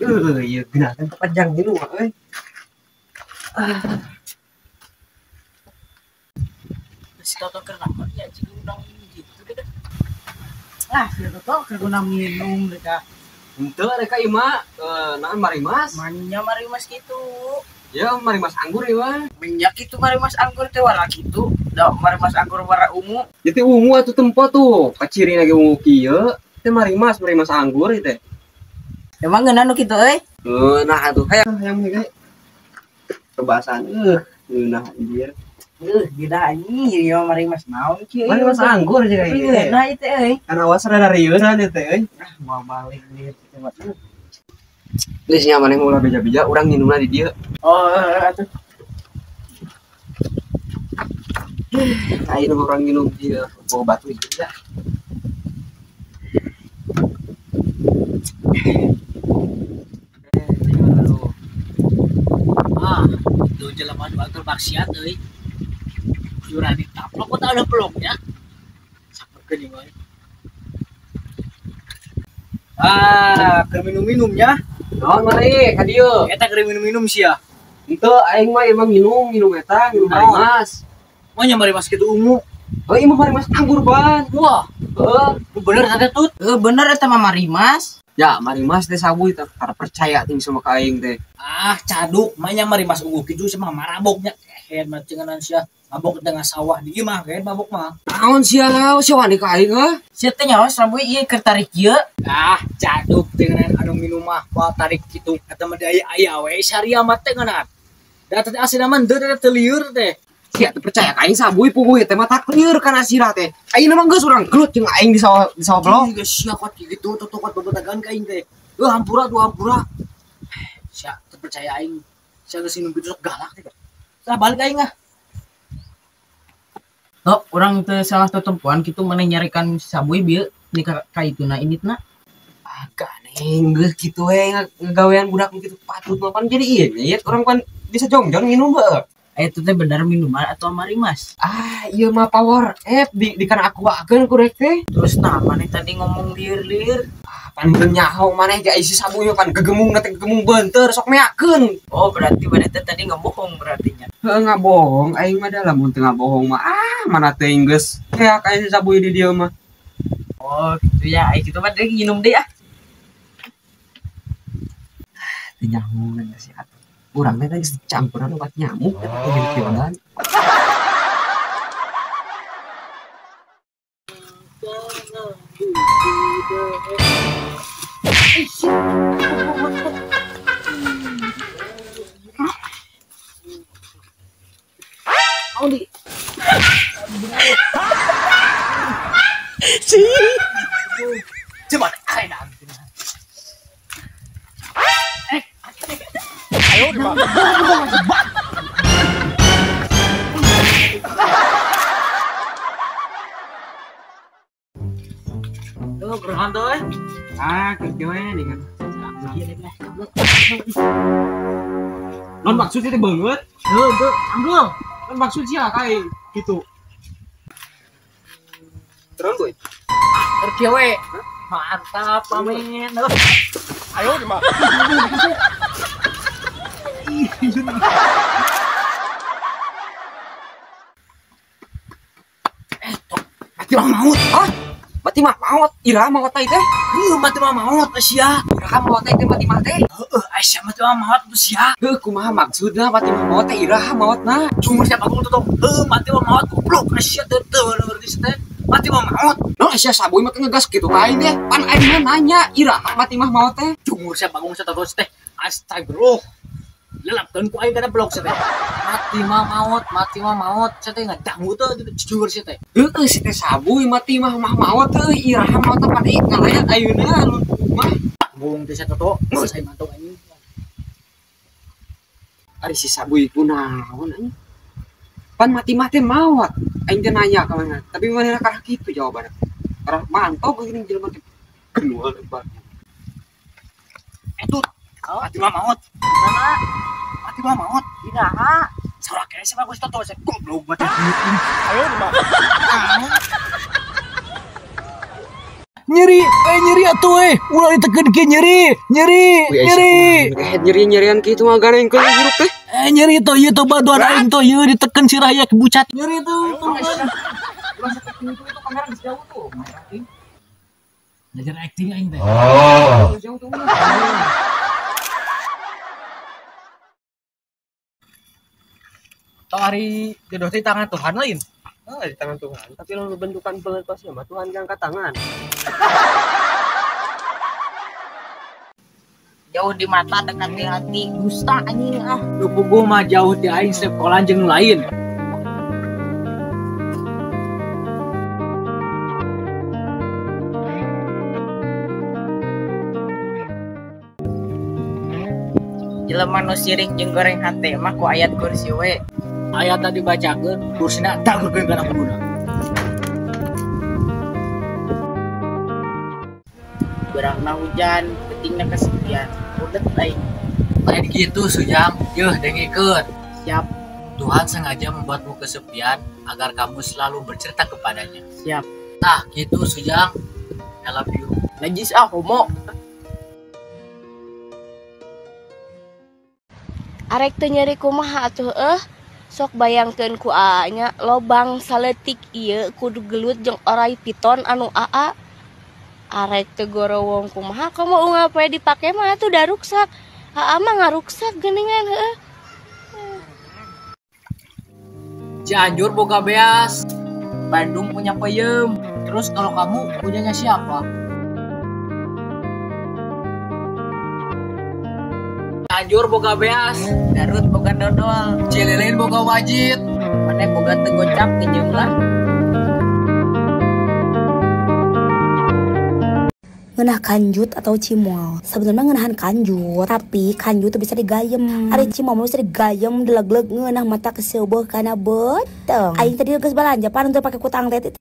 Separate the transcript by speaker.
Speaker 1: Ieu geunah panjang minum euy.
Speaker 2: Si Toto keur naon ya cing urang gitu deh. Ah, si Toto keur guna minum deh ka.
Speaker 1: Henteu rek ka ieu mah naon marimas?
Speaker 2: Manya marimas kitu.
Speaker 1: Ya marimas anggur ieu mah.
Speaker 2: Minyak kitu marimas anggur teh warna kitu. Da marimas anggur warna ungu.
Speaker 1: Jadi ungu atuh tempo tuh. Kacirina ge ungu kieu. Teh marimas, marimas anggur ieu teh.
Speaker 2: Emang ngeunah nu kitu euy?
Speaker 1: Ngeunah atuh hayang hayang ge. Kebasan ngeunah anjir.
Speaker 2: Gila anjing ieu marimas naon kieu.
Speaker 1: Marimas anggur jeung ieu.
Speaker 2: Ngeunah ieu teh euy.
Speaker 1: Kan awas rada rieunan ieu teh euy.
Speaker 2: Ah, mau balik lieur teh mah.
Speaker 1: Geus nya maneh ulah beja-beja urang nginumna di dieu.
Speaker 2: Oh, atuh.
Speaker 1: Ayeuna urang nginum dieu bawa batu ieu ya.
Speaker 2: Ah, itu jelema nu atur maksiat euy. Jurang ditaplok kok ada peloknya. Saperkeun ieu mah. Ah, keur minum-minumnya.
Speaker 1: Naon maneh ka dieu?
Speaker 2: Eta keur minum-minum sia.
Speaker 1: Henteu aing mah emang minum eta, minum marimas.
Speaker 2: Mah nya marimas kitu ungu.
Speaker 1: Oh, ieu mah marimas anggur ban.
Speaker 2: Wah,
Speaker 1: heeh,
Speaker 2: bener teh tut.
Speaker 3: Heeh, bener eta mah marimas.
Speaker 1: Ya, marimas teh sabuy teh percaya ting sama ka aing teh.
Speaker 2: Ah, caduk, mah nya marimas ungu kitu sama maraboknya. Kehed mah cengenan sia. Mabok tengah sawah di imah kehed mabok mah.
Speaker 1: Naon sia, sia wani ka aing heuh?
Speaker 3: Sia teh nyaho sabuy ieu keur tarik ieu.
Speaker 2: Ah, caduk cengenan anu minum mah moal tarik kitu. Eta mah aya aya we saria mah teh ngeunaan. Da teh asina mah henteu teh lieur teh.
Speaker 1: Sia teu percaya ka aing sabuy puguh teh mah taklieur kana sirah teh. Ayeuna mah geus urang gelut jeung aing di sawah blok.
Speaker 2: Geus sia kot kitu totokot babatagan ka aing teh. Heuh hampura tuh hampura. Sia teu percaya aing. Sia geus minum kitu sok galak teh. Salah balik aing ah.
Speaker 3: Tok, urang teu salah tetempuan kitu maneh nyarikan sabuy bieu di ka ituna initna.
Speaker 1: Agak neng geus kitu we ngagawean budak kitu patut mah pan jadi ieu nya urang pan bisa jongjon nginum heuh.
Speaker 3: Eta teh bener minuman atau marimas?
Speaker 1: Ah, ieu mah power app di kana akuakeun ku rek teh.
Speaker 3: Terus nah maneh tadi ngomong lieur-lieur.
Speaker 1: Ah, pan teu nyaho maneh ge isi sabuy mah pan gegemung teh gegemung beunteur sok meakeun.
Speaker 3: Oh, berarti maneh teh tadi ngebohong berarti nya.
Speaker 1: Heuh ngabohong aing mah da lamun teu ngabohong mah ah mana teuing geus keak aing sabuy di dieu mah.
Speaker 3: Oh, gitu ya. Ai kitu mah deui nginum deui ah.
Speaker 1: Teu nyaho geus atuh. Urang teh geus dicampuran obat nyamuk eta teh jadi kiodan.
Speaker 2: Di. Si. Coba ayo.
Speaker 4: Ayo di mana?
Speaker 2: Tuh, berhan tuh.
Speaker 1: Ah, kerja we dengan. Non maksudnya teh banget.
Speaker 2: Tuh, tuh, ambil.
Speaker 1: Non maksud sia kae gitu. Terus gue.
Speaker 2: Kerja we. Mantap, pamen.
Speaker 4: Ayo di mana?
Speaker 1: Mati mah maut. Ah, mati mah maut. Ira maut teh teh.
Speaker 2: Heuh, mati mah maut sia.
Speaker 1: Ira maut teh mati mah teh.
Speaker 2: Heuh, sia mati mah maut sia.
Speaker 1: Heuh, kumaha maksudna mati mah maut teh ira mautna.
Speaker 2: Cuma siapa aku tuh. Heuh, mati mah maut goblok sia teh teu ngerti teh. Mati mah maut.
Speaker 1: No sia sabuy mah ngegas kitu ka aing teh. Pan aing mah nanya ira mati mah maut teh.
Speaker 2: Cuma siapa aku terus teh. Astagfirullah. Lelapkeun ku aing kana blok sia teh. Mati mah maut, mati mah maut. Sia teh ngadangu teh jujur sia teh.
Speaker 1: Heueuh si teh sabuy mati mah mah maut teh iraha maut teh pan ngalayat ayeuna anu mah.
Speaker 2: Bung teh sia toto, geus aing mantau anjing.
Speaker 1: Ari si sabuy kunaon anjing. Pan mati mah teh maut. Aing teh nanya ka mana, tapi manehna karah kitu jawabanna. Karah mantau geuning jelema teh. Keluar lebar.
Speaker 2: Etut, mati mah maut.
Speaker 3: Mana?
Speaker 2: Mati mah maut.
Speaker 3: Iraha.
Speaker 2: Salah kene siapa geus toto sia goblok mati.
Speaker 4: Ayo di mana?
Speaker 2: Nyeri, nyeri atuh ulah ditekeun kieu nyeri, nyeri, nyeri.
Speaker 1: Nyeri-nyerian kitu mah gareng keur hirup teh.
Speaker 2: Nyeri tuh ieu tuh baduan aing tuh ieu diteken si Raya bucat. Nyeri tuh.
Speaker 1: Ulah sampai kitu itu kamera geus jauh tuh.
Speaker 2: Belajar acting aing teh.
Speaker 4: Oh.
Speaker 1: Jauh tuh.
Speaker 2: Tong hari jodoh teh tangan Tuhan lain.
Speaker 1: Oh, di tangan Tuhan, tapi lalu bentukan pengertosnya mah Tuhan yang angkat tangan.
Speaker 3: Jauh di mata dekat di hati, dusta anjing ah.
Speaker 2: Nu puguh mah jauh ti aing sekolah jeung nu lain.
Speaker 3: Jelema nu sirik jeung goreng hate mah ku ayat kursi we.
Speaker 2: Ayat tadi dibacakeun, kursina dagurkeun kana punduna.
Speaker 3: Berangna hujan, pentingna kesepian. Udet aing.
Speaker 2: Lain gitu Sujang, yeuh dengekeun.
Speaker 3: Siap.
Speaker 2: Tuhan sengaja membuatmu kesepian agar kamu selalu bercerita kepadanya.
Speaker 3: Siap.
Speaker 2: Nah, gitu Sujang. I love you.
Speaker 3: Najis ah homo.
Speaker 5: Arek teu nyeri kumaha atuh sok bayangkeun ku aa nya lobang saletik ieu kudu gelut jeung orai piton anu aa. Arek teu gorowong kumaha komo unggal poe dipake mah atuh da ruksak. Aa mah ngaruksak geuningan heueuh.
Speaker 2: Cianjur boga beas,
Speaker 3: Bandung punya peyem.
Speaker 2: Terus kalau kamu punyanya siapa? Cianjur boga beas,
Speaker 3: Garut boga dodol,
Speaker 2: Cililin boga wajit,
Speaker 3: maneh boga teu gocap nginjeum lah.
Speaker 6: Ngeunah kanjut atau cimol. Sebenarnya ngeunahan kanjut, tapi kanjut tuh bisa digayem. Ari cimol mah bisa digayem, dilegleg ngeunah mata keseubeuh kana beuteung. Aing tadi geus balanja pan untuk pake kutang teh.